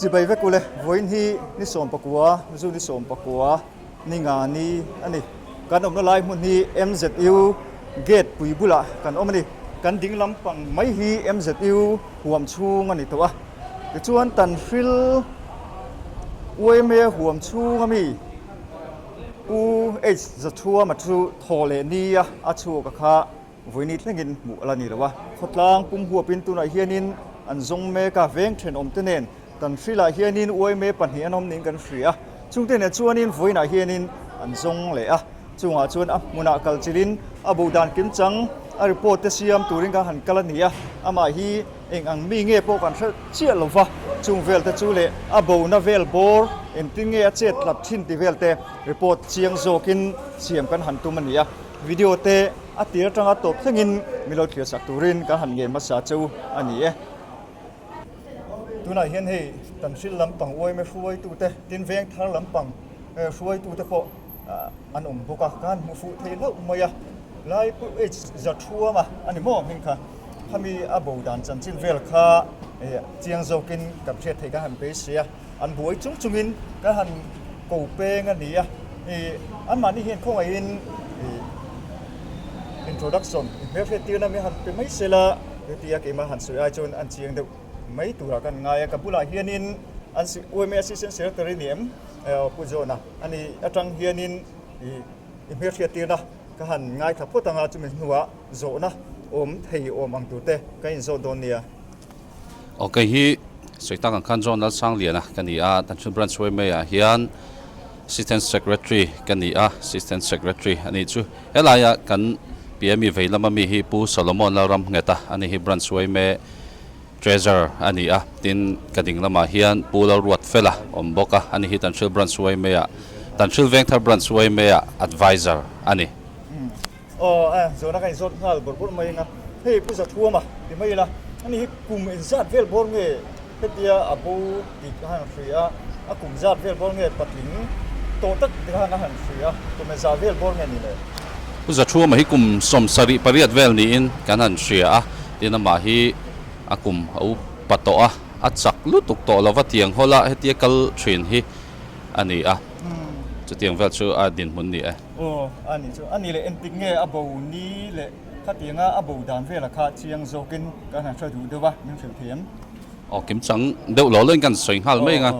Chibai vek ule, vawiin hi ni 19, zu ni 19, ni nga ni a ni. Kan awmna lai hmun hi MZU gate pui bulah kan awm a ni. Kan ding lampang mai hi MZU huam chhung a ni tawh a. Tichuan Tanhril UMA huam chhung a mi Pu H Zathuama chu thaw leh ni a a chhuak a kha Vawiini thlengin hmuh a la ni lo a, khawtlang pum huapin tunah hianin an zawng mek a, veng thenawmte nen kan hrilah hianin uaime pahnih an awm niin kan hria a, chungte nen chuanin vawiinah hianin an zawng leh a, chungah chuan a hmunah kal chilhin a bo dan kimchang a report te siam turin kan han kal a ni a, amah hi eng ang mi nge pawh kan hre chiah lo va, chung vel te chu leh a bona vel bawr engtin nge a chet tlat thin ti vel te report chiang zawkin siam kan han tum a ni a, video te. A tir atanga tawp thlengin min lo thlir sak turin kan han ngen hmasa cheu a ni e. Tunah hian hei Tanhril lampang uaime hruaitute, tin veng thar lampang hruaitute pawh an awm bawk a, ka han hmu fuh thei hlauh mai a. Lai Pu H Zathuama a ni maw hming kha, khami a bo dan chanchin vel kha chiang zawkin kan hriat theih kan han beisei a. An buai chung chungin kan han ko peng a ni a, ih anmahni hian khawngaihin ih introduction hmelhriat tirna min han pe mai sela hetia keimah han sawi ai chuan an chiang deuh mai turah kan ngai a, ka bulah hianin an UMA assistant secretary ni em Pu John-a a ni atang hianin ih hmelhriat tirna ka han ngaithla phawt anga chumi hnuah zawhna awm thei awm ang turte ka inzawt dawn nia. Aw kei hi sawi tak ang khan John Lalsangliana ka ni a, Tanhril Branch Yma ah hian Assistant Secretary ka ni a, Assistant Secretary a nih chu. Helaia kan piah mi vei lama mi hi Pu Solomon Lalramngheta a ni hi Branch Yma Treasurer a ni a, tin ka ding lamah hian Pu Lalruatfela awm bawk a, a ni hi Tanhril Branch Yma ah Tanhril Vengthar Branch Yma ah Advisor a ni. Aw a, zawhna ka inzawt nghal bawrh bawrh mai anga, hei Pu Zathuama ti mai ila, ani hi kum engzat vel bawr nge hetia a bo tih ka han hria a, a kum zat vel bawr nge patling tawh tak ti khan a han hria a, kum engzah vel bawr nge ni le? Pu Zathuama hi kum 78 vel niin kan han hria a, tin amah hi a kum a upa tawh a, a chak lutuk tawh lova tiang hawla hetia kal thin hi a ni a, chutiang vel chu a dinhmun ni e. Aw, a nih chu. A nih leh entik nge a bo ni leh khatianga a bo dan vela kha chiang zawkin kan han hre duh deuh a, min hrilh thei em? Aw, kimchang deuh lo loin kan sawi nghal mai ang a.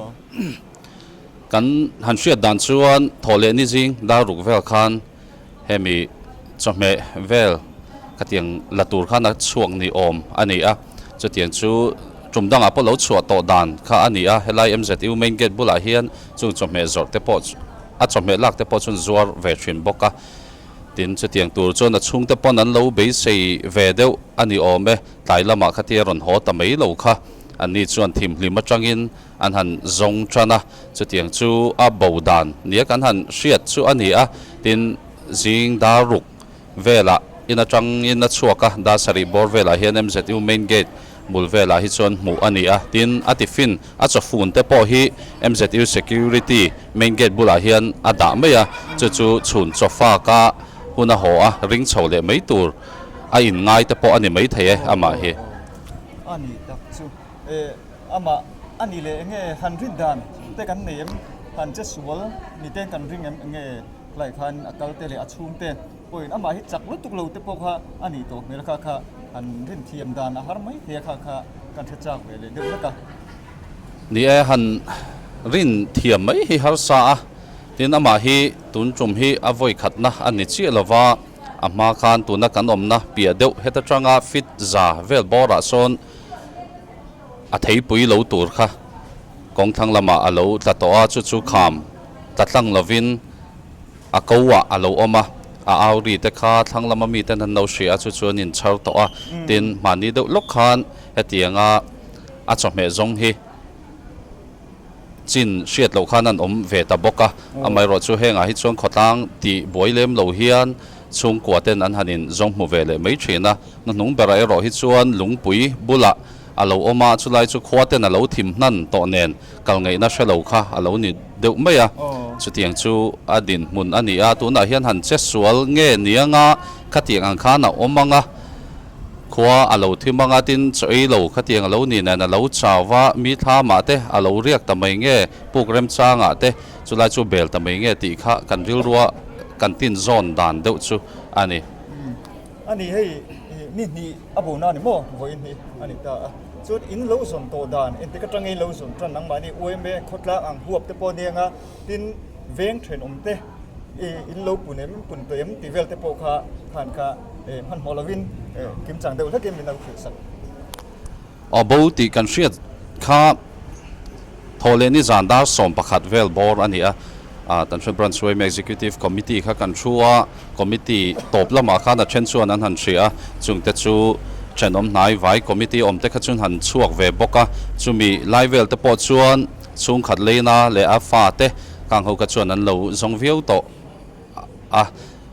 Kan han hriat dan chuan thawh leh ni zing dar ruk vel khan hemi chawhmeh vel khatiang la tur khan a chhuak ni awm a ni a. Chutiang chu tum dangah pawh lo chhuah tawh dan kha a ni a, helai MZU main gate bulah hian chung chawhmeh zawrh te pawh a chawhmeh lak te pawh chuan zuar ve thin bawk a, tin chutiang tur chuan a chhungte pawn an lo beisei ve deuh a ni awm e, tlai lamah khatia rawn haw ta mai lo kha anni chuan thimhlim atangin an han zawng tan a, chutiang chu a bo dan nia kan han hriat chu a ni a, tin zing dar ruk velah in atangin a chhuak a, dar sarih bawr velah hian MZU main gate bul velah hi chuan hmuh a ni a, tin a tiffin a chawfun te pawh hi MZU security main gate bulah hian a dah mai a, chu chu chhun chawfak a hun a haw a, ring chho leh mai tur a in ngai te pawh a ni mai thei e amah hi. A ni tak chu e amah a ni leh enge han rin dan te kan nei em? Han che sual ni te kan ring em enge? Tlai khan a kal te leh a chhung te pawhin amah hi chak lutuk lo te pawh kha a nih tawh hmel kha kha han rin thiam dan a har mai thei a kha kha kan hre chak ve leh deuh hlek a. Ni e, han rin thiam mai hi harsa a, tin amah hi tun tum hi a vawi khatna a ni chiah lo va, a hma khan tuna kan awmna piah deuh heta tanga fit za vel bawrah sawn a theipui lo tur kha kawng thlang lamah a lo tla tawh a, chu chu kham tla tlang lovin a ko ah a lo awm a, a au ri te kha thlang lama miten an lo hria a, chu chu an inchhar tawh a, tin mahni deuh lawk khan hetianga a chawhmeh zawng hi chin hriat loh khan an awm ve ta bawk a, amaherawh chu hengah hi chuan khawtlang tih buai lem lo hian chhungkua ten an han in zawng hmu ve leh mai thin a, hnuhnung berah erawh hi chuan lungpui bulah a lo awm a, chulai chu khua ten a lo thim hnan tawh nen kal ngaihna hre lo kha a lo ni deuh mai a, chutiang chu a dinhmun a ni a, tunah hian han che sual nge niang a, khatiang ang khan a awm ang a, Khua a lo thim anga tin chaw ei lo khatiang a lo ni nen a lo chau va, mi thlamah te a lo riak ta mai nge, puk remchangah te chulai chu bel ta mai nge tih kha kan rilrua kan tin zawn dan deuh chu a ni. A ni hei ni hnih a bona a ni maw? Vawiin hi a ni ta a. Chuan in lo zawn tawh dan engtik atangin in lo zawn tan nangmahni UMA khawtlang ang huap te pawh nia nga tin veng thenawm te in lo pun em pun tawh em tih vel te pawh kha khan kha hmanhmawh lovin kimchang deuh hlekin min lo hrilh sak. Aw bo tih kan hriat kha thaw leh nizan dar 11 vel bawr a ni a, Tanhril Branch Yma Executive Committee kha kan thu a, Committee tawp lamah khan a then chuan an han hria a, chungte chu thenawm hnai vai Committee awmte kha chuan han chhuak ve bawk a, chumi lai vel te pawh chuan chhungkhat leina leh a fate kang ho kha chuan an lo zawng viau tawh a,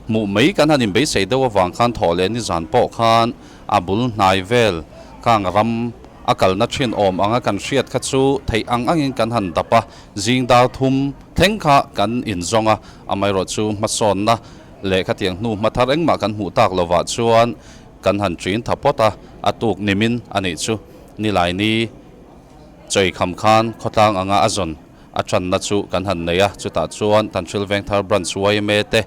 hmuh mai kan han inbeisei deuh avang khan thawh leh nizan pawh khan A bul hnai vel kang ram a kalna thin awm anga kan hriat kha chu theih ang angin kan han dap a, zing dar thum thleng kha kan inzawng a, amaherawh chu hmasawnna leh khatiang hnu hma thar engmah kan hmuh tak lovah chuan kan han ṭin tha phawt a, a tuk nimin a nih chu Nilaini Chawihkham khan khawtlang anga a zawn a ṭanna chu kan han nei a, chutah chuan Tanhril Vengthar Branch yma te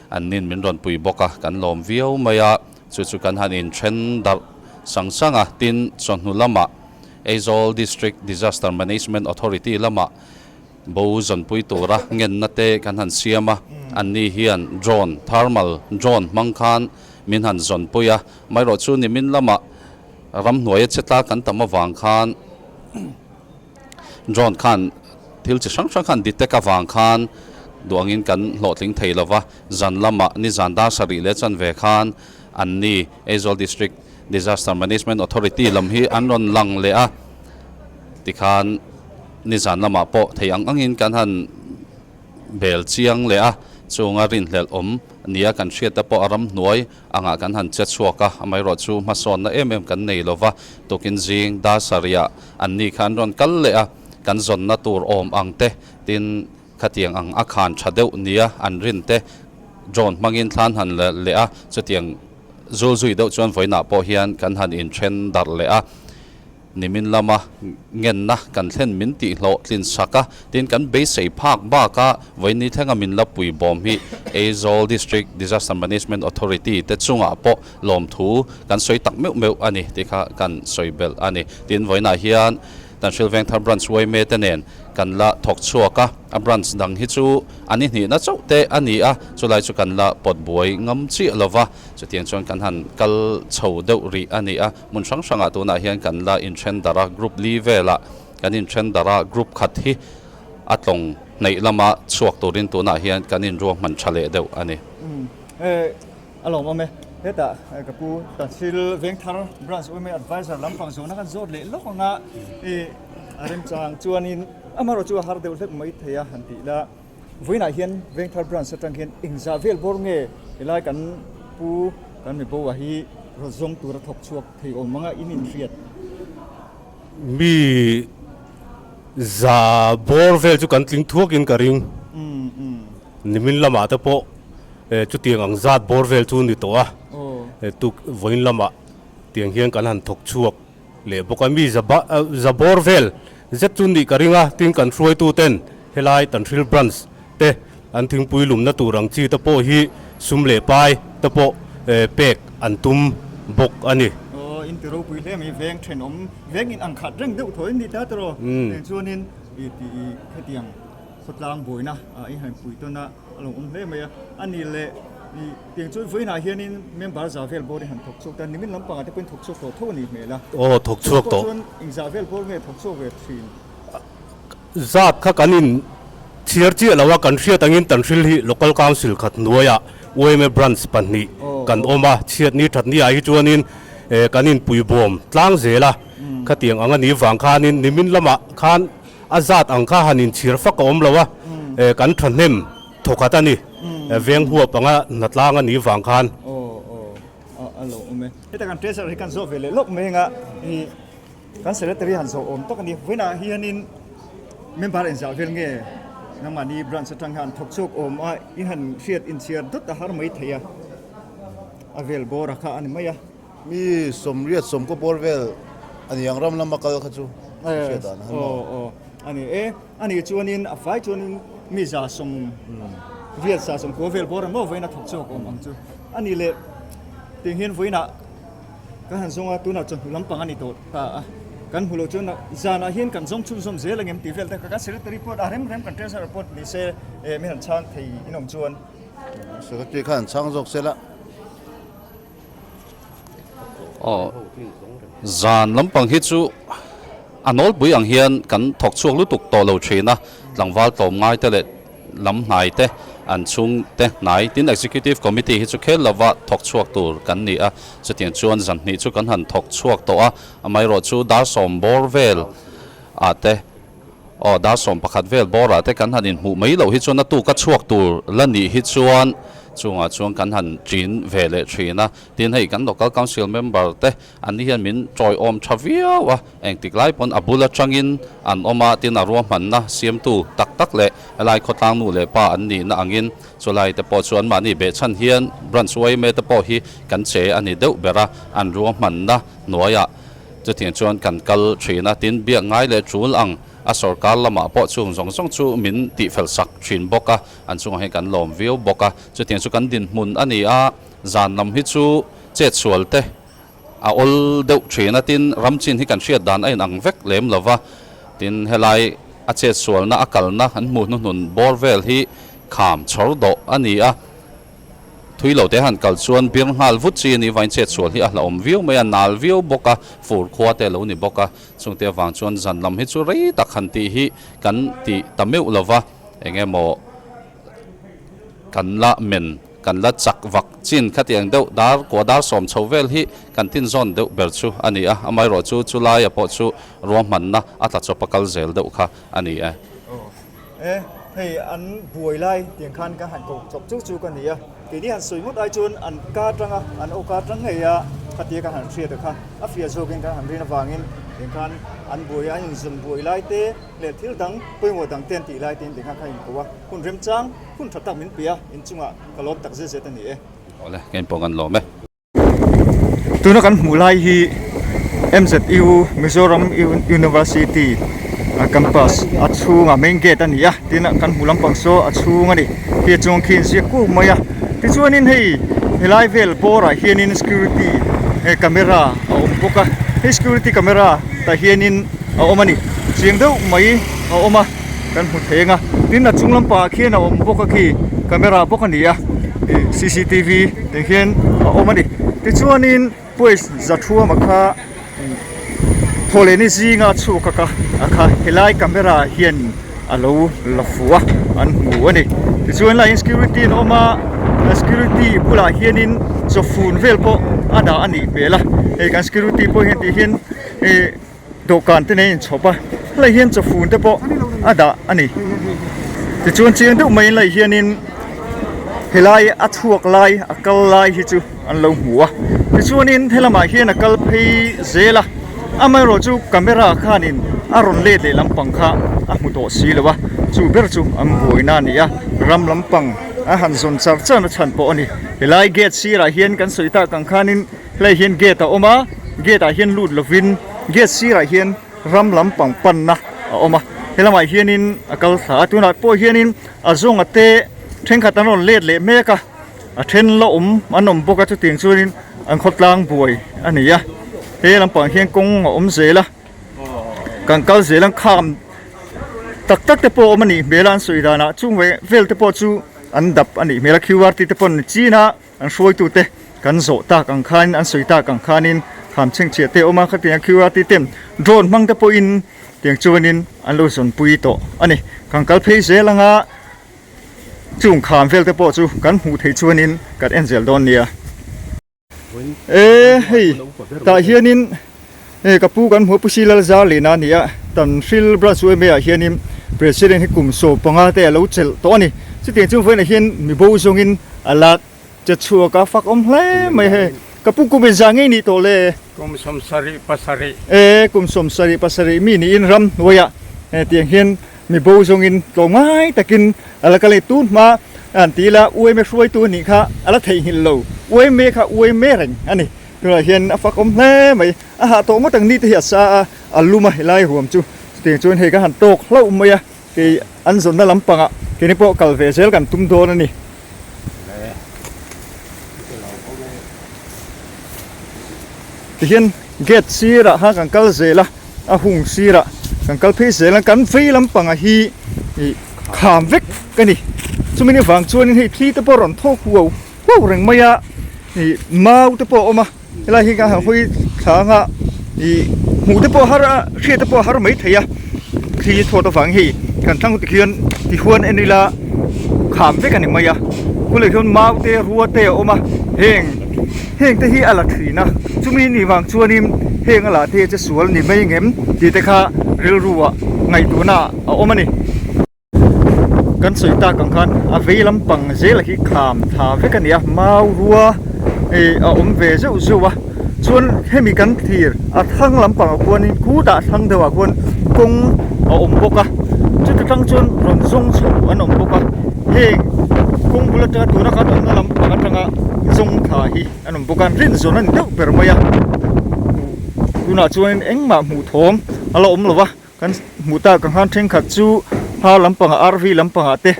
an nin min rawn pui bawk a, kan lawm viau mai a. Chu chu kan han inthen darh sang sang a, tin chawhnu lamah Aizawl District Disaster Management Authority lamah bo zawnpui tura ngenna te kan han siam a, anni hian drone, thermal drone hmang khan min han zawnpui a, amaherawh chu nimin lamah ramhnuaia che tla kan tam avang khan Drone khan thil chi hrang hrang khan detect avang khan duangin kan hlawhtling thei lo va, zan lamah nizan dar sarih leh chanve khan anni Aizawl District Disaster Management Authority lam hi an rawn lang leh a, tikhan nizan lamah pawh thei ang angin kan han bel chiang leh a, chunga rinhlelh awm nia kan hriat te pawh a ramhnuai angah kan han che chhuak a, amaherawh chu hmasawnna em em kan nei lo va, tukin zing dar sarihah anni kha an rawn kal leh a, kan zawnna tur awm ang te, tin khatiang ang a khan tha deuh nia an rin te drone hmangin thlan han la leh a, chutiang zul zui deuh chuan vawiinah pawh hian kan han inthen darh leh a. Nimin lama ngenna kan thlen min tih hlawhtlin sak a, tin kan beisei phak baka vawiini thlenga min la pui bawm hi Aizawl District Disaster Management Authority te chungah pawh lawmthu kan sawi tak meuh meuh a ni tih kha kan sawi belh a ni. Tin vawiinah hian Tanhril Vengthar Branch yma te nen kan la thawk chhuak a, a branch dang hi chu a ni hnihna chauh te a ni a, chulai chu kan la pawt buai ngam chiah lova, chutiang chuan kan han kal chho deuh rih a ni a. Hmun hrang hrangah tunah hian kan la inthen darh a, group li velah kan inthen darh a, group khat hi a tlawng hnaih lama chhuak turin tunah hian kan inruahman tha leh deuh a ni. Umm a lawmawm e. Hetah ka pu Tanhril Vengthar Branch Women Advisor lampang zawhna kan zawt leh lawk ang a, i a remchang chuanin amaherawh chu a har deuh hlek mai thei a han tih la. Vawiinah hian Vengthar Branch atang hian engzah vel bawr nge helai kan pu kan mibo-a hi rawn zawng tura thawk chhuak thei awm anga in inhriat? Mi za bawr vel chu kan tling thuakin ka ring. Nimin lamah te pawh chutiang ang zat bawr vel chu ni tawh a, tuk vawiin lamah tiang hian kan han thawk chhuak. Leh bawk a, mi za bawr vel zet chu nih ka ring a, tin kan hruaitu ten helai Tanhril Branch te an thingpui lumna tur ang chi te pawh hi sum leh pai te pawh pek an tum bawk a ni. Aw, in ti ropui hle mai, veng thenawm, veng in ang khat reng deuh thaw in ni ta tawh, eng chuanin i tih khatiang khawtlang buaina i han pui tawn a. A lo awm hle mai a, a ni leh i tiang chuan vawiinah hianin member za vel bawr hi han thawk chhuak ta, nimin lampangah te pawhin thawk chhuak tawh tho a nih hmel a. Aw, thawk chhuak tawh. Chuan eng za vel bawr nge thawk chhuak ve thin? Zat kha kan in chhiar chiah lo a, kan hriat angin Tanhril hi Local Council khat hnuaiah yma Branch pahnih kan awm a, chhiatni thatni ah hi chuanin kan inpuibawm tlang zel a, khatiang ang a nih vang khanin nimin lamah khan A zat ang kha han inchhir fak a awm lo a, kan thahnem thawkhat a ni. Veng huap anga hnatlang a nih vang khan. Aw aw a lo awm e. Heta kan treasurer hi kan zawh ve leh lawk mai anga i kan secretary han zawh awm tak a ni. Vawiinah hianin member inzah vel nge nangmahni branch atang hian thawk chhuak awm a i han hriat inchhiar dawt a har mai thei a, a vel bawr a kha a ni mai a. Mi sawmriat sawmkaw bawr vel a ni ang ram lama kal kha chu ka hriat dan a. Aw aw a ni e. A nih chuanin a fai chuanin mi 180 190 vel bawr emaw vawiin a thawk chhuak awm ang chu. A nih leh tiang hian vawiinah kan han zawng a, tunah chawhnu lampang a ni tawh ta a. Kan hmu loh chuan zanah hian kan zawng chhunzawm zel ang em tih vel te kha kan secretary pawh a rem rem kan treasurer pawh ni se min han chhang thei in awm chuan. Secretary khan han chhang zawk se la. Aw, zan lampang hi chu a nawlpui ang hian kan thawk chhuak lutuk tawh lo thin a, tlangval tlawm ngai te leh lam hnai te, an chhung te hnai tin Executive Committee hi chu khel lova thawk chhuak tur kan ni a, chutiang chuan zan hnih chu kan han thawk chhuak tawh a, amaherawh chu dar sawm bawr vel ah te Aw, dar 11 vel bawrah te kan han inhmuh mai loh hi chuan a tuka chhuak tur la nih hi chuan chungah chuan kan han ṭin ve leh ṭhin a. Tin, hei kan Local Council member te an ni hian min ṭawiawm ṭha viau a, engtik lai pawn a bul aṭangin an awm a, tin a ruahmanna siamtu tak tak leh helai khawtlang nu leh pa an nihna angin chulai te pawh chu anmahni behchhan hian Branch yma te pawh hi kan che a ni deuh ber a, an ruahmanna hnuaiah Chutiang chuan kan kal thin a, tin biak ngai leh tul ang a sorkar lamah pawh chung zawng zawng chu min tihfel sak thin bawk a, an chungah hian kan lawm viau bawk a. Chutiang chu kan dinhmun a ni a, zan lam hi chu chetsual te a awl deuh thin a, tin ram chin hi kan hriat dan a inang vek lem lo va, tin helai a chetsualna a kalna an hmuh hnuhnun bawr vel hi kham chhawr dawh a ni a. Thui lo te han kal chuan bir nghal vut chi a nih vangin chetsual hi a hlauhawm viau mai a, nal viau bawk a, fur khua te a lo ni bawk a. Chungte avang chuan zan lam hi chu rei tak han tih hi kan ti ta meuh lo va, eng emaw kan la men, kan la chak vak chin khatiang deuh dar kua dar sawm chho vel hi kan tinzawn deuh ber chu a ni a, amaherawh chu chulaia pawh chu ruahmanna a tla chawp a kal zel deuh kha a ni e. E, hei an buai lai tiang khan ka han koh chawp chu chu ka ni a, keini han sawi ngawt ai chuan an ka atanga an aw ka atang ngei a khatia ka han hriat a kha a fiah zawkin ka han rin avangin tiang khan an buai a an inzawn buai lai te leh thil dang pawimawh dang te an tih lai te in tiang khan ka inkoh a, hun remchang hun tha tak min pe a inchungah ka lawm tak zet zet a ni e. Awle, ka inpawh kan lawm e. Tuna kan hmuh lai hi MZU Mizoram University campus a chhunga main gate a ni a tin kan hmuh lampang saw a chhung a ni khi a chuang khi a inziak kuk mai a tichuanin hei helai vel bawrah hianin security camera a awm bawk a hei security camera tah hianin a awm a ni chiang deuh mai a awm a. kan hmu thei ang a tin a chung lampangah khian a awm bawk a khi camera bawk a ni a ih cctv tih hian a awm a ni tichuanin pawisa zathuama kha thawhlehni zinga a chhuak a ka a kha helai camera hian a lo la fuh a an hmu a ni tichuan helaiah hian security an awm a security bulah hianin chawfun vel pawh a dah a nih hmel a hei kan security pawh hian tih hian ih. Dawhkan te nen a inchhawp a, helai hian chawfun te pawh a dah a ni. Tichuan chiang deuh mai lai hianin helai a chhuak lai a kal lai hi chu an lo hmu a, tichuanin helamah hian a kal phei zel a, amaherawh chu camera khanin a rawn let leh lampang kha a hmu tawh si lo a, chu ber chu an buaina a ni a, ram lampang a han zawn char char na chhan pawh a ni. Helai gate sirah hian kan sawi tak ang khanin. Helai hian gate a awm a, gate ah hian lut lovin gate sirah hian ram lampang panna a awm a, helamah hianin a kal thla a, tunah pawh hianin a zawnga te thenkhat an rawn let leh mek a, a then la awm an awm bawk a chutiang chuanin an khawtlang buai a ni a, he lampang hian kawng a awm zel a, kan kal zel ang kham tak tak te pawh a awm a nih hmel a an sawi danah chung vel te pawh chu an dap a nih hmel a qr tih te pawh an chin a. An hruaitute kan zawh tak ang khanin an sawi tak ang khanin kham chhengchhiah te a awm a, khatiang QRT ten drone hmang te pawhin tiang chuanin an lo zawnpui tawh a ni. Kan kal phei zel anga chung kham vel te pawh chu kan hmuh theih chuanin kan en zel dawn nia. E hei tah hianin e ka pu kan hmu a Pu Silal Zarlina a ni a, Tanhril Branch UMA ah hianin President hi kum 15 te a lo chelh tawh a ni. Chutiang chung vawiinah hian mi bo zawngin a la che chhuak a, fak awm hle mai hei. Ka pu kum inzah ngei nih tawh le? Kum 77. E kum 77 mi niin ram hnuaiah hetiang hian mi bo zawngin tlawmngai takin a la kal a ni. Tun hma an ti ila UMA hruaitu a nih kha a la theihnghilh lo. UMA kha UMA reng a ni. Tunah hian a fak awm hle mai. A hah tawh ngawt ang ni te hi a sa a, a lum a helai huam chu. Chutiang chuan hei ka han tawk hlauh mai a, kei an zawnna lampangah keini pawh kal ve zel kan tum dawn a ni. Tihian gate sirah khan kan kal zel a, a hung sirah kan kal phei zel a, kan vei lampangah hi ih kham vek a ni. Chumi ni vang chuanin hei thli te pawh a rawn thawk huau huau reng mai a, ih mau te pawh a awm a, helai hi kan han hawi thla anga ih hmuh te pawh a har a, hriat te pawh a har mai thei a, thli chhuat avang hei kan thlang tikhian tihuan en ila kham vek a ni mai a, kuleh hian mau te rua te a awm a, heng heng te hi a la thin a, chumi nih vang chuanin heng a lah te che sual ni mai ngem tih te kha rilru ah ngaihtuahna a awm a ni. Kan sawi tak ang khan a vei lampang zel hi kham tha vek a ni a, mau rua ih a awm ve zeuh zeuh a, chuan hemi kan thlir a thlang lampangah khuanin khutah thlang deuhah khuan kawng a awm bawk a, chuti tang chuan rawn zawng chho an awm bawk a, heng kawng bul atanga tuna kan awmna lampang atanga zawng thla hi an awm bawk a, an rin zawn a ni deuh ber mai a, tunah chuanin engmah hmuh thawm a la awm lo va. Kan hmuh tak ang khan thenkhat chu phar lampangah RV lampangah te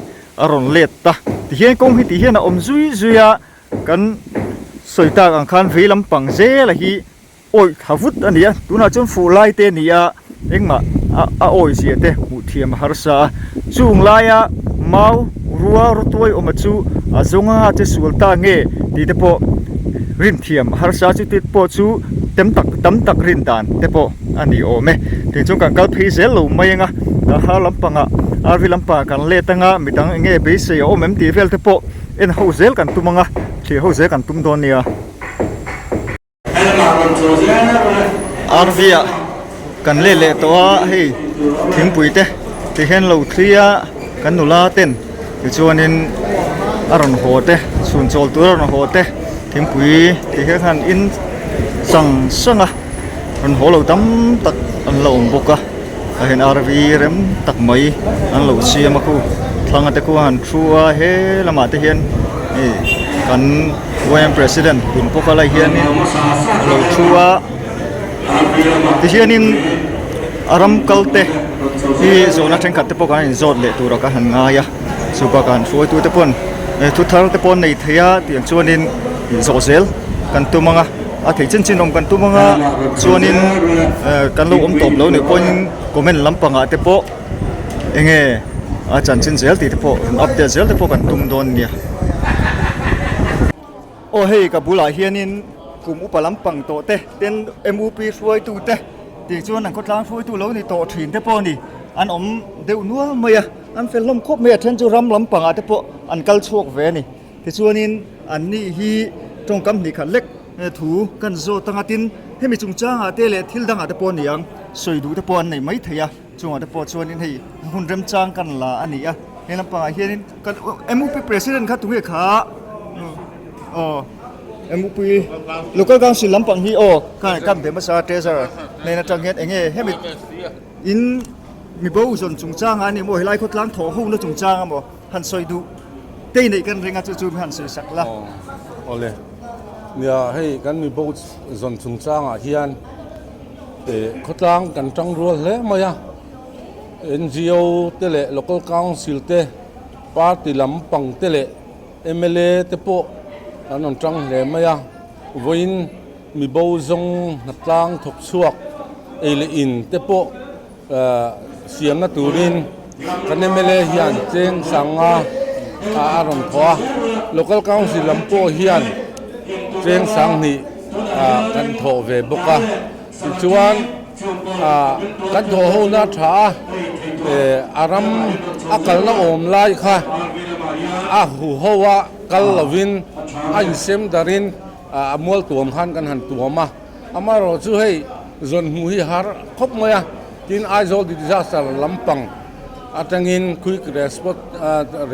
a rawn let ta. Tihian kawng hi tih hian a awm zui zui a, kan sawi tak ang khan vei lampang zela hi awih tha vut a ni a, tunah chuan fuh lai te a ni a, engmah a a awi zia te hmuh thiam a harsa a. Chung laia mau rua rawtuai awma chu a zawnga che sual ta nge tih te pawh rin thiam a harsa a, chuti pawh chu tem tak tam tak rin dan te pawh. a ni awm e tin chuan kan kal phei zel lo mai anga har lampangah RV lampangah kan let anga midang eng nge beisei a awm em tih vel te pawh en ho zel kan tum anga thlir ho zel kan tum dawn nia. RV ah kan let leh tawh a hei thingpui te ti hian lo thli a kan nula ten tichuanin a rawn haw te chhun chawl tur a rawn haw te thingpui ti hian khan in sang sang a. Rawn haw lo tam tak an la awm bawk a ah hian RV rem tak mai an lo siam a khu thlang te khu a han thu a he lamah te hian hei kan YM president hun pawh a lai hianin a lo thu a tihianin a ram kal te hi zawhna thenkhat te pawh kan inzawt leh turah ka han ngai a chu bakah an hruaitu te pawn thu thar te pawh an nei thei a tiang chuanin zawh zel kan tum ang a. A thei chin chin awm kan tum anga chuanin kan lo awm tawp lo nih pawhin comment lampangah te pawh enge a chanchin zel tih te pawh rawn update zel te pawh kan tum dawn nia. Aw hei ka bulah hianin kum upa lampang tawh te ten MUP hruaitu te tih chuan an khawtlang hruaitu lo ni tawh thin te pawh a ni an awm deuh nual mai a an fel hlawm khawp mai a then chu ram lampangah te pawh an kal chhuak ve a ni. Tichuanin anni hi tawngkam hnih khat lek thu kan zawt anga tin hemi chungchangah te leh thil dangah te pawh a ni ang, sawi duh te pawh an nei mai thei a, chungah te pawh chuanin hei hun remchang kan la a ni a, he lampangah hianin kan MUP President kha tunge kha aw MUP Local Council lampang hi aw kan be hmasa Treasurer hnen atang hian enge hemi in mibo zawn chungchangah a ni maw helai khawtlang thawh ho na chungchang a maw. Han sawi duh tei neih kan ring a chu chu han sawi sak la. Awle. Nia hei kan mi bo zawn chungchangah hian khawtlang kan tang rual hle mai a. NGO te leh Local Council te, party lampang te leh mla te pawh an rawn tang hle mai a. Vawiin mi bo zawng hnatlang thawk chhuak ei leh in te pawh Siamna turin kan mla hian cheng sanga a rawn thawh a, Local Council lam pawh hian cheng sanghnih kan thawh ve bawk a. Tichuan kan thawh hona tha a, a ram a kalna awm lai kha a huho a kal lovin a insem darin a mual tuam khan kan han tuam a. Amaherawh chu hei zawn hmuh hi har khawp mai a, tin Aizawl disaster lampang atangin quick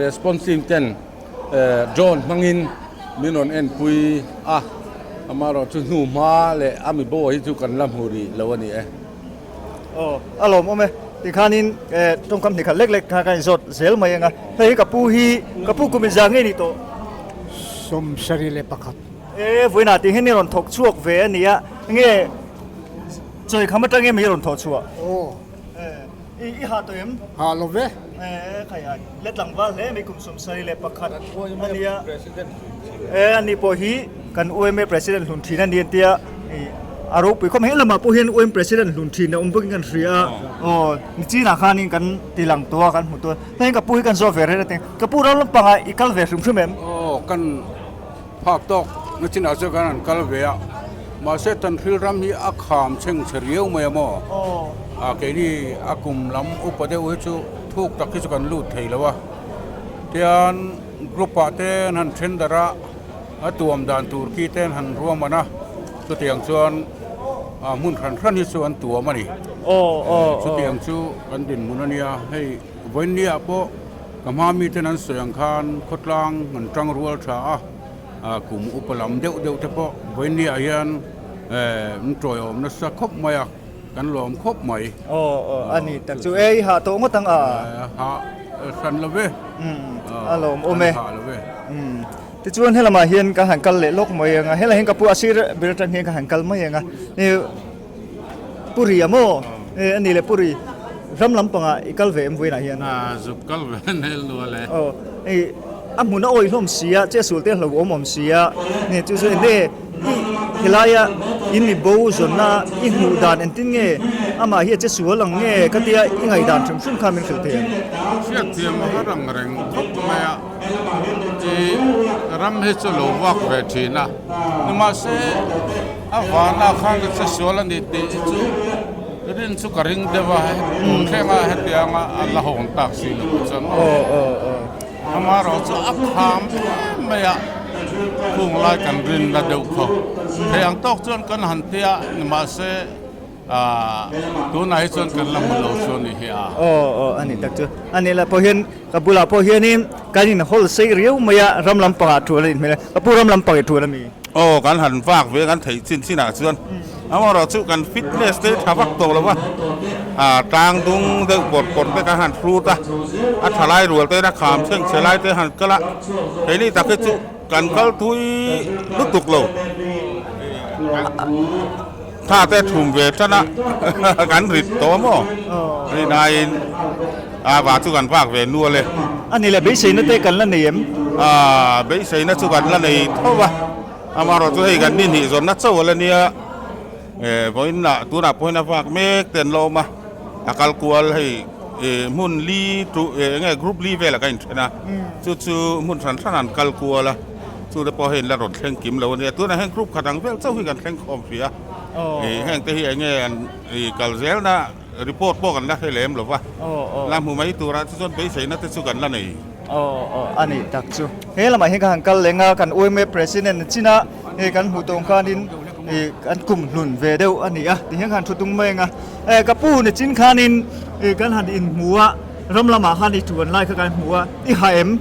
response team ten drone hmangin min rawn enpui a, amaherawh chu hnu hma leh a mi bo hi chu kan la hmu rih lo a ni e. Aw, a lawmawm e. Tikhanin tawngkam hnih khat lek lek kha ka inzawt zel mai ang a. Hei hi ka pu hi, ka pu kum inzah ngei ni tawh? 21. E vawiinah tih hian i rawn thawk chhuak ve a nia, enge chawi kham atang em i rawn thawh chhuah? Aw. I i ha tawh em? Ha lo ve. E khai a la tlangval hle mai kum 21 a nia. E ani pawh hi kan UMA President hlun thin a ni an tia a ropui khawp mai. He lamah pawh hian UM President hlun thin a awm bawkin kan hria a, aw nichinah khanin kan ti lang tawh a kan hmu tawh a. Heng ka pu hi kan zawh ve reng a ti. Ka pu ram lampangah i kal ve hrim hrim em? Aw kan phak tawk na chinah chuan kan han kal ve a, mahse Tanhril ram hi a kham chheng chhe riau mai a maw? A keini a kum lam upa deuh hi chu thuk tak hi chu kan lut thei lo a, tian group ah te an han then darh a, a tuam dan tur khi te an han ruahman a, chutiang chuan hmun hran hran hi chu an tuam a ni. Chutiang chu kan dinhmun a nia, hei vawiinniah pawh ka hma miten an sawi ang khan khawtlang an tang rual tha a, kum upa lam deuh deuh te pawh vawiinniah hian an tawiawm nasa khawp mai a. Kan lawm khawp mai. Aw aw a ni tak chu ei hah tawh ngawt ang a. Hah hran lo ve. A lawm awm e. Tichuan helamah hian ka han kal leh lawk mai ang a, helai hian ka pu a sir ber atang hian ka han kal mai ang a. Puri a maw? A ni le Puri, ram lampangah i kal ve em vawiinah hian? Zuk kal ve nel nual e. Aw a hmun a awih hlawm si a, che sul te a hlauhawm awm si a, chu chu enge I helaia in mi bo zawnna i hmuh dan engtin nge amah hi a che sual ang nge ka tia i ngaihdan hrim hrim kha min hrilh thei ang. Hriatthiam a har ang reng khawp mai a, i ram hi chu lo vak ve thin a, nimahse a vana khan a che sual a ni tih hi chu rin chu ka ring deuh a, tun thlenga hetianga a la hawn tak si lo chuan aw. Amaherawhchu a kham em mai a, khung lai kan rinna deuh khaw thei ang tawk chuan kan han ti a, nimahse tunah hi chuan kan la hmu lo chu a ni hi a. Aw aw a ni tak chu a ni lah pawh hian ka bulah pawh hianin kan in hawl sei riau mai a, ram lampangah tul a inhmel a, ka pu ram lampang i tul a mi? Aw kan han vak ve kan theih chin chinah chuan amaherawhchu kan fitness te tha vak tawh lo va, ah tlang dung deuh pawr pawr te kan han hrut a, a tha lai rual te a kham thleng chhe lai te han kal a, keini tak hi chu kan kal thui lutuk lo, tha te thum ve tan a kan rit tawh maw rinaiin a va chu kan vak ve nual e. A ni le, beiseina te kan la nei em? Aaa, beiseina chu kan la nei tho va, amaherawhchu hei kan ni hnih zawnna chauh a la nia, eh vawiinah tunah pawhin a vak mek te an la awm a, a kal kual hei eh hmun li tu eh eng nge group li velah ka inthen a, chu chu hmun hran hran an kal kual a, chu te pawh hei an la rawn thleng kim lo a nia, tunah hian group khat ang vel chauh hi kan thleng khawm hrih a, eh heng te hi eng nge an ih kal zelna. Report pawh kan la hre lem lo va, la hmu mai turah chu chuan beiseina te chu kan la nei. Aw aw a nih tak chu. He lamah hian ka han kal leng a, kan UMA President a chin a, hei kan hmuh tawng khanin ih kan kum hlun ve deuh a ni a, ti hian ka han thu tung mai ang a. Eh ka pu ni chin khanin ih kan han inhmu a, ram lamah khan i tuan lai kha kan hmu a, i ha em?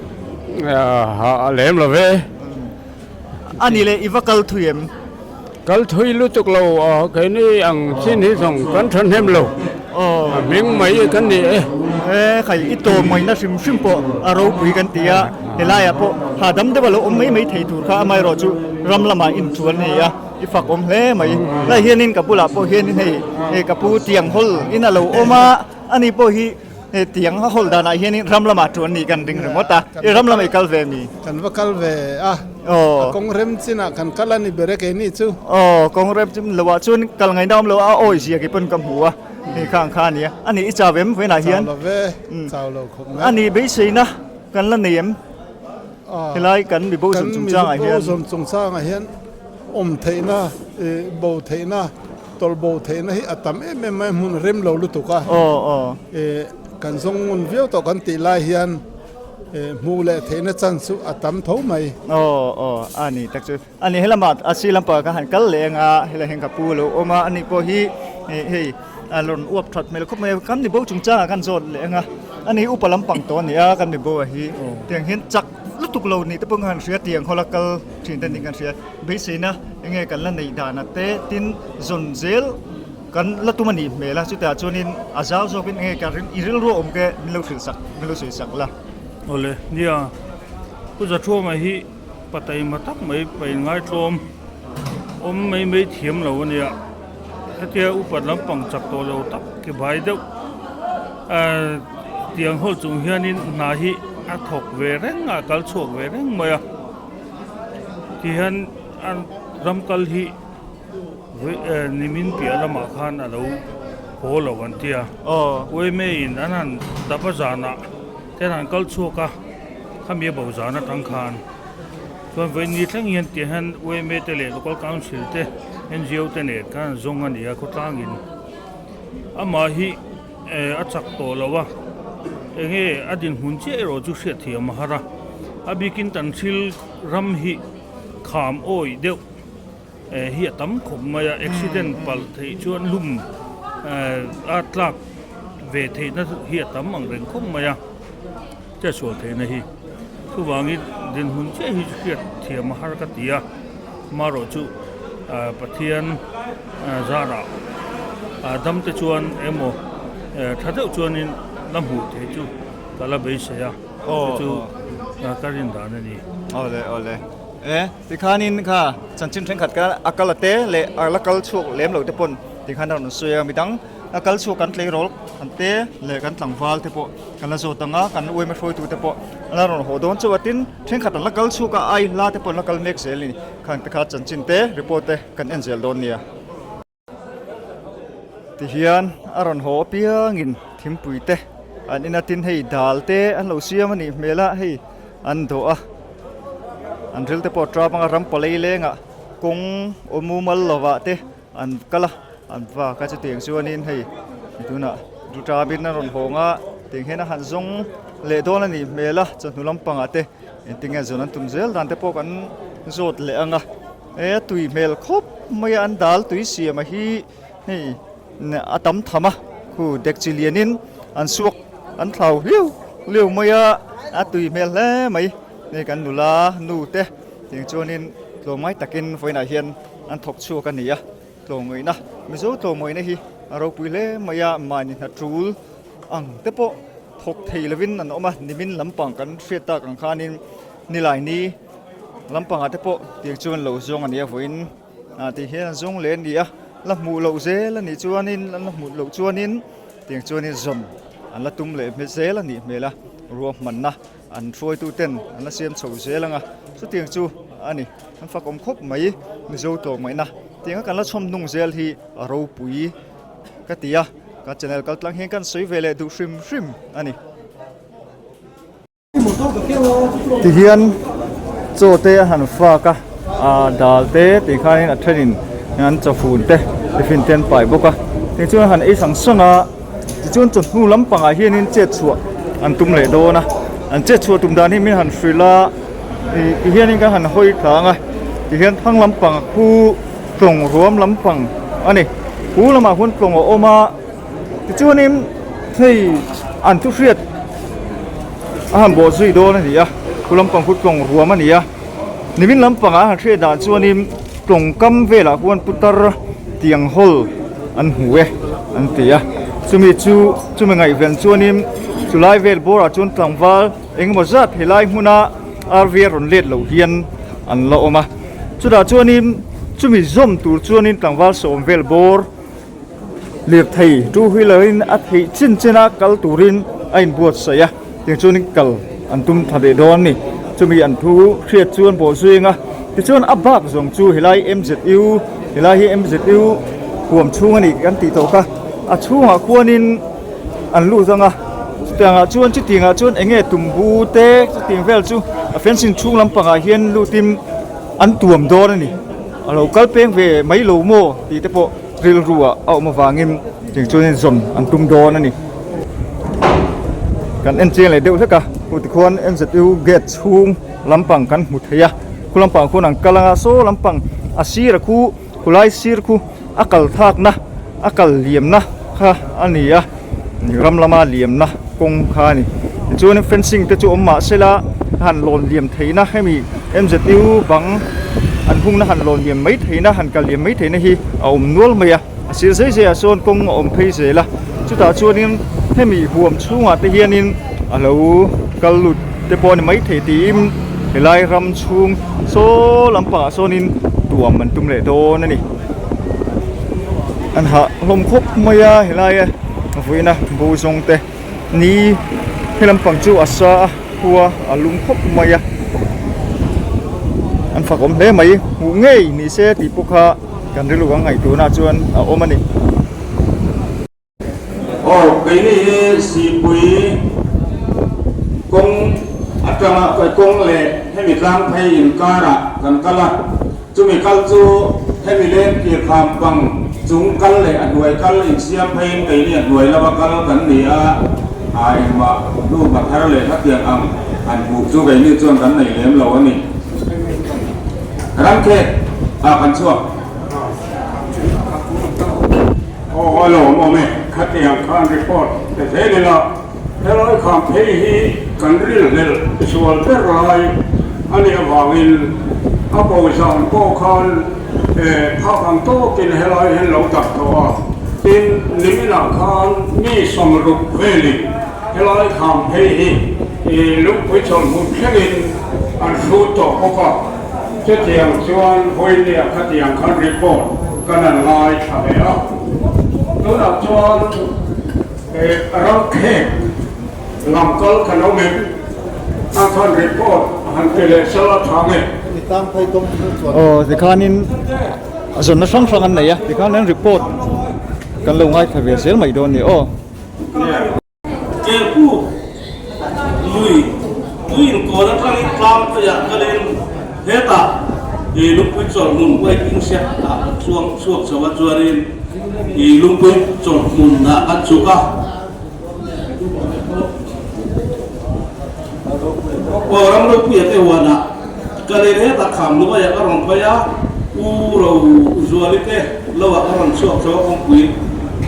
Ha lem lo ve. A ni le i va kal thui em? Kal thui lutuk lo aw, keini ang chin hi zawng kan thahnem lo, a hming mai i kan ni e. E khai, i tawm ngaihna hrim hrim pawh a ropui kan ti a, helaiah pawh hahdam deuha lo awm mai mai thei tur kha amaherawh chu ram lamah inchuan a ni a, i fak awm hle mai. Helai hianin ka bulah pawh hianin hei hei ka pu tiang hawl in a lo awm a, ani pawh hi He tiang a hawl danah hianin ram lamah ṭuan nih kan ring ringawt a, i ram lamah i kal ve mi? Kan va kal ve a, a kawng rem chinah kan kal a ni ber e keini chu. Aw, kawng rem chin loah chuan kal ngaihna awm lo a, awi zia kei pawn ka hmu a, hei khang kha a nia. A nih i chau em vawiinah hian? Chau lo ve, chau lo khawp mai. A nih beiseina kan la nei em? Helai kan mibo zawm chungchangah hian. Kan mibo zawm chungchangah hian awm theihna, bo theihna. Tawlh bo theihna hi a tam em em mai a, hmun rem lo lutuk a. Kan zawng ngun viau tawh kan tih lai hian hmuh leh theihna chan chu a tam tho mai. Aw aw a ni tak chu. A ni helamah a sir lampang ka han kal leh ang a, helai hian ka pu a lo awm a, ani pawh hi hei a rawn uap that hmel khawp mai a, kan mibo chungchangah kan zawt leh ang a, ani upa lampang tawh a ni a, kan mibo a hi tiang hian chak lutuk lo nih te pawh ka han hria tiang hawla kal thin te nih kan hria. Beiseina enge kan la neih dan a te tin zawn zel kan la tum a nih hmel a, chutah chuanin a zau zawkin enge ka i rilru a awm ke min lo hrilh sak min lo sawi sak la. Awle, nia, Pu Zathuama hi. Pa taima tak mai pa inngaitlawm awm mai mai thiam lo a nia. Hetia upat lampang chak tawh lo tak ki bai deuh ahh tiang ho chung hianin hna hi a thawk ve reng a, a kal chhuak ve reng mai a. Tihian a ram kal hi nimin piah lamah khan a lo haw lo an ti a. Uaime in an han dap a zanah te an han kal chhuak a. Khami a bo zan atang khan chuan vawiin thleng hian tiang hian yma te leh local council te ngo te nen khan an zawng a ni a khawtlangin amah hi eh a chak tawh lo a enge a dinhmun chiah erawh chu hriat thiam a har a a bikin tan thil ram hi kham awih deuh eh hi a tam khawp mai a accident palh theih chuan lum eh a tlak ve theihna hi a tam ang reng khawp mai a. Che sual theihna hi chuvangin dinhmun chiah hi hriat thiam a har ka ti a, marawh chu Pathian zarah dam te chuan emaw tha deuh chuanin la hmuh theih chu ka la beisei a, chu chu ka rin dan a ni. Awle awle e tikhanin kha chanchin thenkhat kha a kal a te leh a la kal chhuak lem lo te pawn tikhan a rawn sawi a midang a kal chhuak kan tleirawl kan te leh kan tlangval te pawh Kan la zawt ang a, kan uaima hruaitute pawh an la rawn haw dawn chauh a, tin thenkhat an la kal chhuk a, ai hla te pawh an la kal mek zel a ni. Khang te kha chanchin te, report te kan en zel dawn nia. Tihian a rawn haw apiangin thingpui te an in a, tin hei dal te an lo siam a nih hmel a, hei an dawh a, an ril te pawh a tap ang a, ram palei lengah kawng awm mumal lovah te an kal a an vak a chutiang chuanin hei tunah duṭamin a rawn hawng a tiang hian a han zawng leh dawn a nih hmel a chawhnu lampangah te engtin nge zawn an tum zel dan te pawh kan zawt leh ang a e a tui hmel khawp mai a an dal tui siam a hi hei a tam tham a khu dekchi lianin an suak an thlau hliau hliau mai a a tui hmel hle mai hei kan nula nu te tiang chuanin tlawmngai takin vawiinah hian. An thawk chhuak a ni a, tlawmngawihna, Mizo tlawmngawihna hi a ropui hle mai a, mahni hna tul ang te pawh thawk thei lovin an awm a, nimin lampang kan hriat tak ang khanin Nilaini lampangah te pawh tiang chuan lo zawng a ni a, vawiin ah tih hian an zawng leh a ni a, la hmuh loh zel a nih chuanin an la hmuh loh chuanin tiang chuanin zawn an la tum leh zel a nih hmel a, ruahmanna an hruaituten an la siam chho zel ang a, chutiang chu a ni. An fakawm khawp mai Mizo tlawmngaihna tianga kan la chhawm hnung zel hi a ropui ka ti a, ka channel kal tlang hian kan sawi ve leh duh hrim hrim a ni. Tihian chaw te a han fak a, ah dal te tih khanin a thenin an chawfun te tiffin te an pai bawk a, tichuan han ei sang sang a. Tichuan chawhnu lampangah hianin chet chhuah an tum leh dawn a, an chet chhuah tum dan hi min han hrilh a, ih tihianin kan han hawi tlang a, tihian thlang lampang khu tlawng ruam lampang a ni, khu lamah khuan tlawng a awm a, tichuanin hei an thu hriat a han bawh zui dawn a ni a, khu lampang khu tlawng ruam a ni a, nimin lampangah a han hriat dan chuanin tlawng kam velah khuan putar tiang hawl an hmu e an ti a chumi chu chumi ngaihven chuanin chulai vel bawrah chuan tlangval engemaw zat helai hmuna RV a rawn let loh hian an la awm a chutah chuanin chumi zawm tur chuanin tlangval sawm vel bawr lirthei two wheeler in a theih chin chin a kal turin a inbuatsaih a tiang chuanin kal an tum tha leh dawn a ni chumi an thu hriat chuan bawh zui anga tichuan a bak zawng chu helai M_Z_U helai hi M_Z_U huam chhung a nih kan tih tawh kha a chhungah khuanin an lut ang a chutiangah chuan chutiangah chuan eng nge tumbu te chutiang vel chu a fencing chhung lampangah hian lutin an tuam dawn a ni a lo kal peng ve mai lo maw tih te pawh. Rilru ah a awm avangin cheng chuanin zawn an tum dawn a ni. Kan en chiang leh deuh hlek a, khu tikhuan MZU gate chhung lampang kan hmu thei a, khu lampang khuan an kal anga saw lampang a sir a khu khulai sir khu a kal thakna a kal liamna kha a ni a, ram lama liamna kawng kha a ni. Tichuan fencing te chu awm mah sela a han lawn liam theihna hemi MZU bang an hungna han lawn liam mai theihna han kal liam mai theihna hi a awm nual mai a, a sir zai zaiah sawn kawng a awm phei zel a, chutah chuanin hemi huam chhungah te hianin a lo kal lut te pawh a ni maithei tiin. Helai ram chhung saw lampangah sawnin tuam an tum leh dawn a ni. An hah hlawm khawp mai a helaia vawiina bo zawng te ni he lampang chu a sa a khua a lum khawp mai a an fak awm hle mai hmuh ngei ni se tih pawh kha kan rilru ang ngaihtuahna chuan a awm a ni. Aw, keini hi Sihpui kawng atanga kawng leh hemi tlang phei inkarah kan kal a, chumi kal chu hemi leng kir kham pang chung kal leh a hnuai kal insiam pheiin keini a hnuai lama kal kan ni a, a engmah hnu hma thar leh hetiang ang han hmuh chu keini chuan kan nei lem lo a ni. Ramkhek ah kan chhuak. Aw a lawm awm e, khatiang khan report pe zel ila, helai kham phei hi kan rilhlelh sual ber lai a nih avangin a bo zan pawh khan phak ang tawkin helai hian lo dak tawh a, tin niminah khan mi 60 velin helai kham phei hi lungpui chawlhhmun thlengin an hrut tawh bawk a. Chutiang chuan vawinia khatiang khan report kan an ngai tha leh a, tunah chuan ram khek lam kal kan awm em? A khan report han ti leh sal a tha nge? Aw tikhanin a zawnna hrang hrang an nei a, tikhan an report kan lo ngaithla ve zel mai dawn a ni aw. Kelpuk lui tui inkawn atangin tlang pheiah kalin hetah i lungpui chawlhmun waiting shed ah kan chuang chhuak chho a chuanin i lungpui chawlhmun ah kan chhuk a. Aw ram ropuia te huanah kalin hetah kham hnuaiah ka rawn phei a, U Rozuali te lo ah ka rawn chhuak chho a kawngpui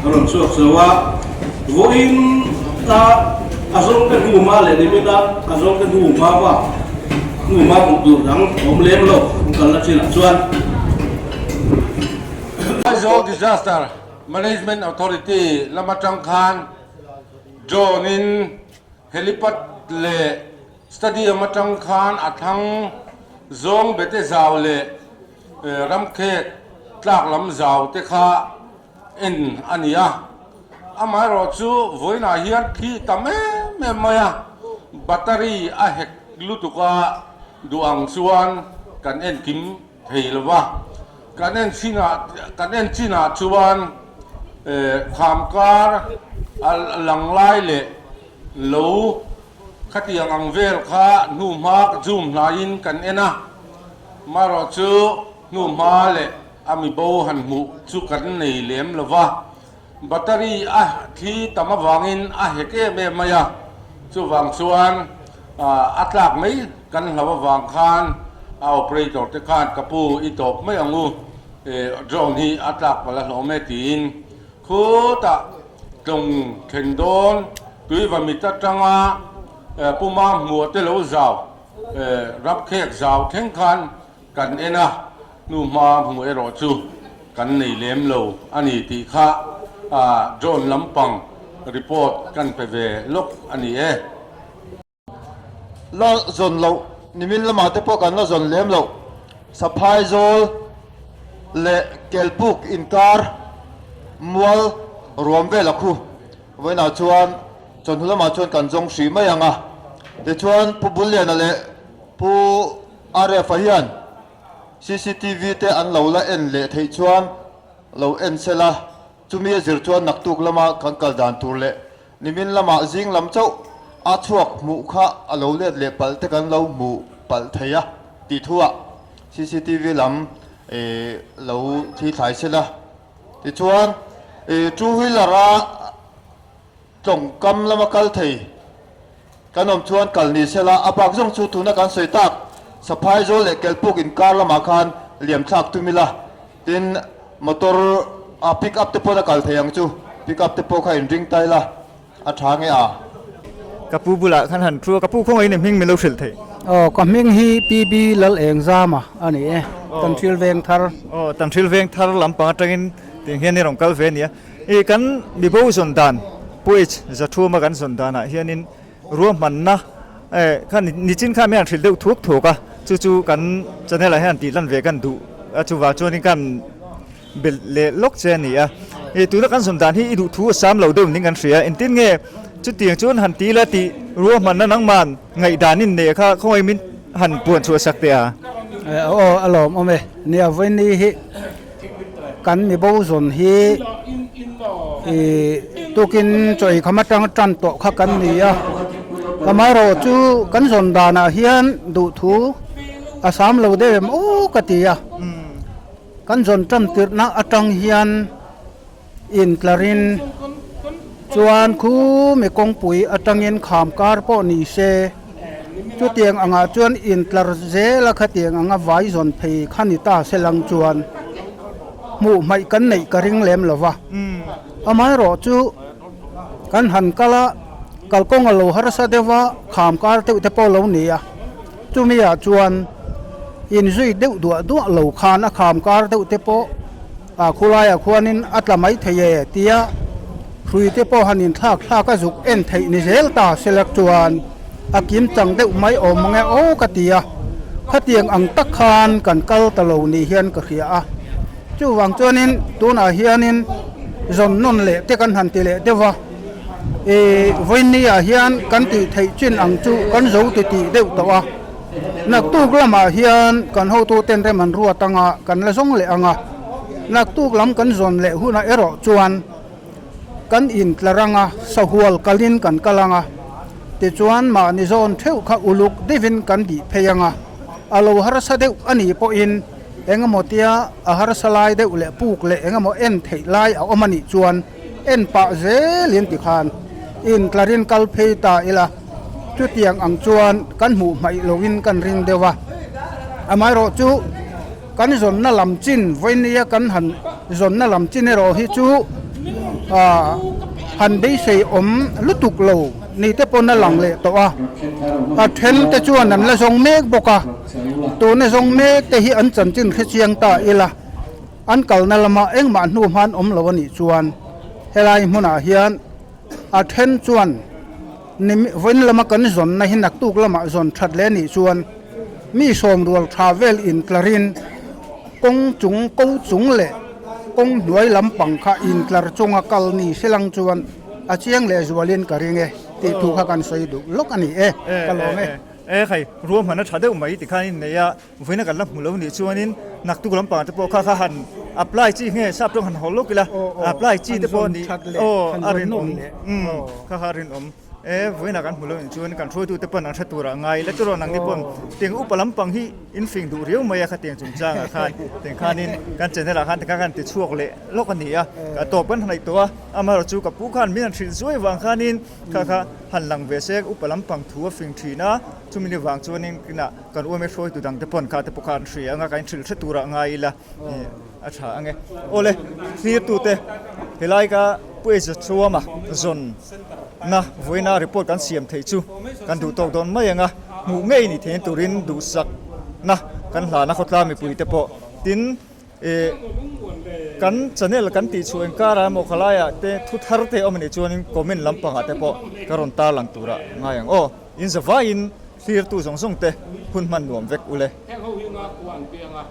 ka rawn chhuak chho a. Vawiin a a zawngte hnu hma leh nimin a a zawngte hnu hma bak hnu hma hmuh tur dang awm lem lo an kalna chinah chuan. Aizawl Disaster Management Authority lam atang khan drone in helipad leh stadium atang khan a thlang zawng bete zau leh ramkhek tlak lam zau te kha en a ni a, amaherawhchu vawiinah hian thli tam em em mai a, battery a hek lutuk a, duh ang chuan kan en kim thei lo va, kan en chinah kan en chinah chuan kham kar a lang lai leh lo khatiang ang vel kha hnuhma zoom hnaiin kan en a, amaherawhchu hnuhma leh A mi bo han hmuh chu kan nei lem lo va, battery a thli tam avangin a hek em em mai a, chuvang chuan a tlak mai kan hlau avang khan a operator te khan ka pu i tawp mai ang u, drone hi a tlak palh a hlawm e tiin khutah tlawng thleng dawn tuiva mit atanga puma hmuh te lo zau ramkhek zau thleng khan Kan en a, hnu hma hmuh erawh chu kan nei lem lo a ni tih kha drone lampang report kan pe ve lawk a ni e. La zawn loh, nimin lamah te pawh kan la zawn lem loh, Saphai zawl leh Kelpuk inkar mual ruam vel a khu. Vawiinah chuan chawhnu lamah chuan kan zawng hrih mai ang a, tichuan Pu Bulliana leh Pu RF-a hian cctv te an lo la en leh theih chuan lo en se la, chumi a zir chuan naktuk lama kan kal dan tur leh nimin lamah zing lam chauh a chhuak hmuh kha a lo let leh palh te kan lo hmu palh thei a tih thuah cctv lam lo thli thlai se la. Tichuan two wheeler-a tawngkam lama kal thei Kan awm chuan kal ni sela, a bak zawng chu tuna kan sawi tak Saphai zawl leh Kelpuk inkar lamah khan liam thlak tum ila, tin motor a pick up te pawn a kal thei ang chu, pick up te pawh kha inring ta ila a tha nge a. Ka pu bulah khan han thu a, ka pu khawngaih in hming min lo hrilh thei. Aw, ka hming hi PB Lalengzama a ni e, Tanhril Vengthar. Aw, Tanhril Vengthar lampang atangin tiang hian i rawn kal ve a nia. I kan mibo zawn dan Pu H Zathuma kan zawn danah hianin ruahmanna Kha nichin khan min han hrilh deuh thuak thuak a, chu chu kan channel ah hian tih lan ve kan duh a, chuvang chuanin kan belh leh lawk che a ni a. Tuna kan zawm dan hi i duh thu a sam lo deuh ning kan hria, engtin nge chutiang chuan han ti la tih ruahmanna nangman ngaihdan in nei kha khawngaih min han puan chhuah sak teh a. Aw a lawm awm e, nia vawiin hi kan mi bo zawn hi ih tukin chaw eikham atang tan tawh kha kan ni a, amaherawh chu kan zawn danah hian duhthu a sam lo deuh em aw ka ti a, kan zawn tan tirhna atang hian intlarin chuan khu mi kawngpui atangin kham kar pawh ni se chutiang angah chuan intlar zel a khatiang anga vai zawn phei kha ni ta se lang chuan hmuh hmaih kan neih ka ring lem lo va amaherawh chu kan han kal a kalkawng a lo harsa deuh a kham kar deuh te pawh a lo ni a chumi ah chuan inzui deuh duah duah lo khan a kham kar deuh te pawh. A khulaiah khuanin a tla mai thei e tia hruite pawh han inthlak thlak a zuk en theih ni zel ta selak chuan a kim chang deuh mai awm mang e aw ka ti a, khatiang ang tak khan kan kal ta lo ni hian ka hria a. Chuvang chuanin tunah hianin zawn nawn leh te kan han ti leh deuh a, ih vawiinniah hian kan tih theih chin ang chu kan zo ti tih deuh tawh a. Naktuk lamah hian kan hotuten rem an ruat anga kan la zawng leh ang a, naktuk lam kan zawn leh hunah erawh chuan kan intlar anga sahual kalin kan kal ang a, tichuan mahni zawn theuh kha uluk deuhin kan dih phei ang a, a lo harsa deuh a nih pawhin engemaw tia a harsa lai deuh leh puk leh engemaw en theih lai a awm a nih chuan en pah zelin tikhan intlarin kal phei ta ila. Chutiang ang chuan kan hmuh hmaih loin kan ring deuh a, amaherawh chu kan zawnna lam chin vawinia kan han zawnna lam chin erawh hi chu han beisei awm lutuk lo ni te pawn a lang leh tawh a, a then te chuan an la zawng mek bawk a, tuna zawng mek te hi an chanchin hrechiang ta ila an kalna lama engmah hnu hman awm lo a nih chuan helai hmunah hian A then chuan ni vawiin lama kan zawnna hi naktuk lamah zawn that leh anih chuan mi sawmrual tha vel intlarin kawng chung ko chung leh kawng hnuai lampang kha intlar chunga kal ni silang chuan a chiang leh zualin ka ring e tih thu kha kan sawi duh lawk a ni e, ka lawm e. E khai, ruahmanna tha deuh mai tikhan in nei a. Vawiina kan la hmu lo nih chuanin naktuk lampang te pawh kha kha han apply chi nge sap tawng han haw lawk ila apply chi te pawh ni aw a rinawm umm kha kha a rinawm e vawiina kan hmu lo nih chuan kan hruaitu te pawn an hre turah ngai ila churawh nangni pawn tiang upa lampang hi in fing duh riau mai a khatiang chungchangah khan tiang khanin kan channel ah khan tikhan kan ti chhuak leh lawk a ni a ka tawp kan hnaih tawh a amaherawhchu chu ka pu khan min han hrilh zuai vang khanin kha kha han lang ve se upa lampang thu a fing thin a chumi ni vang chuanin kinah Kan uame hruaitu dangte pawn kha te pawh kha an hria anga ka inhrilh hre turah ngai ila a tha ang e. Awle, thlirtute helai ka Pu Eza Chuama zawn na vawiina report kan siam theih chu kan duh tawk dawn mai anga hmuh ngei ni theihna turin duhsak na kan hlana khawtlang mipui te pawh tin ih kan channel kan tih chhuah inkar ah emaw khalaiah te thu thar te awm anih chuanin comment lampangah te pawh ka rawn tarlang turah ngai ang aw. In zavaiin thlirtu zawng zawng te hun hman nuam vek ule. Heng ho hi nga khua an piang a.